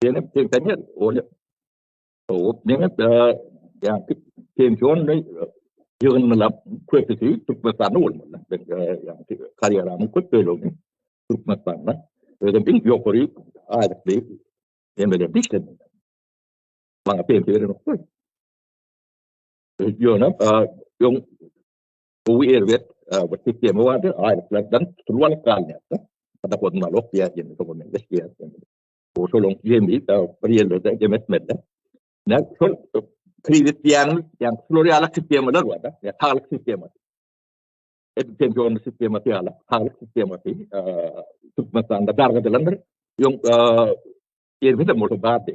Menem pensioner, ol menem ýa-ni pensionny ýygyndylar köpüsi Türkmenistanda bolmaly. Men ýa-ni karýeramyň köp bölegini Türkmenistanda özüm iň ýokary aýlykly nemelerde işledim. Maňa pensiýa berenokdy. Ýöne öň gowy erbet bir sistema bardy, aýlyklardan tutulyp alyp galynýardy. Podohodny nalog diýýär, ýene şoňa meňzeş diýýär. Şolaryň jemi bir ýerlerde jem etmeli. Näme şol kredit diýýänimiz, ýagny şular ýaly sistemalar bar-da, ýa saglyk sistemasy. Edil pensionny sistemasy ýaly saglyk sistemasy Türkmenistanda dargadylandyr. Öň erbedem bolsa bardy.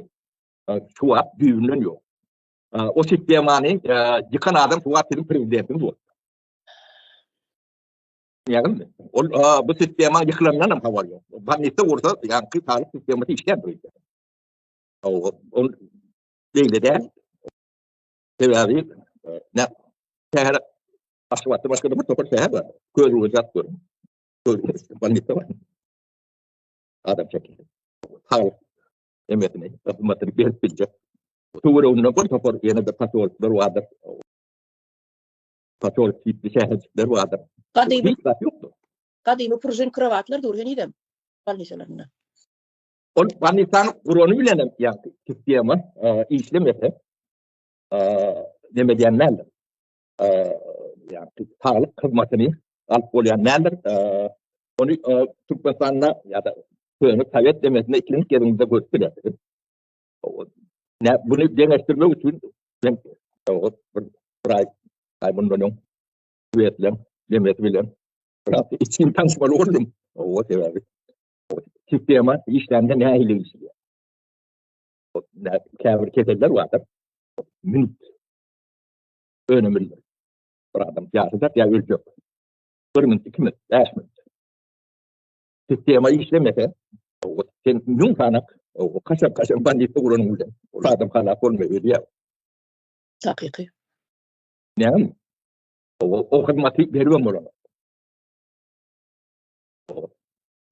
Şu wagt düýbünden ýok. O sistemany ýykan adam şu wagt siziň prezidentiňiz boldy. Ýagny ol bu sistema ýykylandan hem habar ýok. Bolnisa bolsa, ýagny saglyk sistemasy işlän bir ýerde. Ol beýle däl. Sebäbi ne şäher Aşgabatda başga bir topar şäher bar. Köz uzak görün. Köz bolnisa bar. Adam çekildi. Saglyk emesini, hyzmatyny berip biljek. Töwereginde bir topar ýene-de posýolklar bardyr. Posýolk tipli şäherjikler bardyr. Gadymy Hiç zat ýokdur. Gadymy pružin krowatlar dur henizem bolnisalarynda. Ol bolnisany gurany bilen hem ýagny sistema işlemese neme diýen däldir. Ýagny saglyk hyzmatyny alyp bolýan däldir. Ony Türkmenistanda ýa-da köne sowet demesinde ikinji gezeginde görüp bilersiňiz. Ne bunu deňeşdirmek üçin men bir bir aý aý mundan öň Şwesiýa demesi bilen biraz içgin tanyşmaly boldum. O sebäbi sistema işlände nähili işleýär? Käbir keseller bardyr. Minut önümlidir. Bir adam ýaşajak ýa öljek. Bir minut, iki minut, bäş minut. Sistema işlemese, sen müň sanak kaşan kaşan banditde guranyň bilen ol adam halas bolmaý ölýär. Takyky. Näme? O, o hyzmaty beribem bolanok.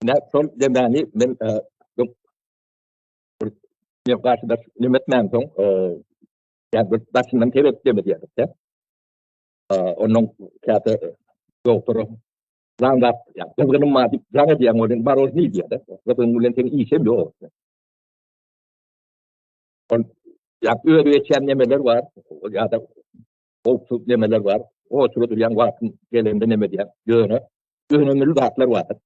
Ne şol demäni men e, bir men garşydaş neme etmän soň, e, ýa bir daşyndan sebep deme diýerdik de. E, ondan käte doktora zaňlap, ýa gyzgynym bar diýip jaň edýän welin bar ol diýýär-de. Gyzgyň bilen seň işem ýok. Ol ýa özi geçýän nemeler bar, ýa-da howpsuz nemeler bar. Otura durýan wagtyň gelende neme diýýär. Ýöne önemli zatlar bardyr.